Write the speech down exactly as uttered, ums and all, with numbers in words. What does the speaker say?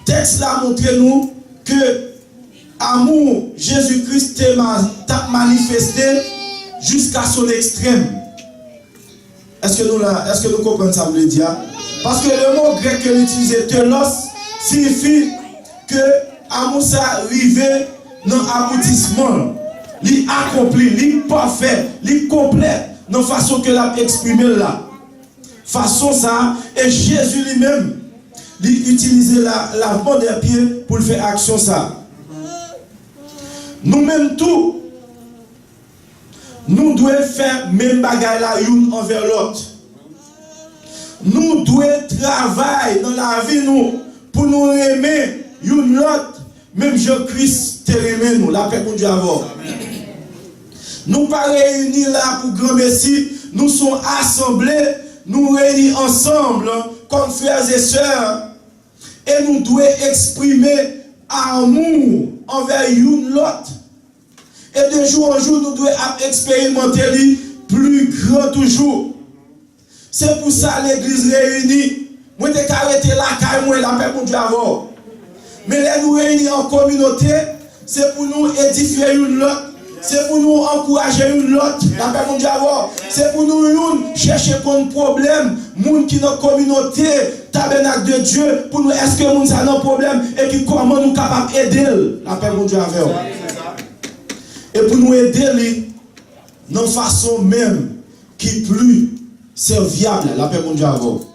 Tèks la montre nou ke amou Jezi Kris te ma- t ap manifeste jusqu'à son extrême. Èske nou la? Èske nou konprann sa m vle di a? Paske le mo grèk ke l itilize, telos, siyifi ke amou sa rive nan aboutisman l. Li akonpli, li pafè, li konplè nan fason ke l ap eksprime l la. Fason sa a, e Jezi li menm, li itilize la lavman dè pye pou l fè aksyon sa a. Nou menm tou, nou dwe fè menm bagay la youn anvè lòt. Nou dwe travay nan lavi nou pou nou renmen youn lòt, menm jan Kris te renmen nou. Lapè Bondye avè w. Nou pa reyini la pou granmesi, nou se yon asanble, nou reyini ansanm kòm frè e sè, e nou dwe eksprime amou anvè youn lòt. E de jou an jou, nou dwe ap eksperimante li pli gran toujou. Se pou sa legliz reyini. Mwen te ka rete lakay mwen, lapè Bondye avè w. Men lè nou reyini an kominote, se pou nou edifye youn lòt. Se pou nou ankouraje youn lòt, lapè Bondye avè w. Se pou nou youn chèche konn pwoblèm moun ki nan kominote Tabènak de Dye, pou nou, èske moun sa nan pwoblèm, epi kòman nou kapab ede l, lapè Bondye avè w. E pou nou ede li nan fason menm ki pli sèvyab, lapè Bondye avè w.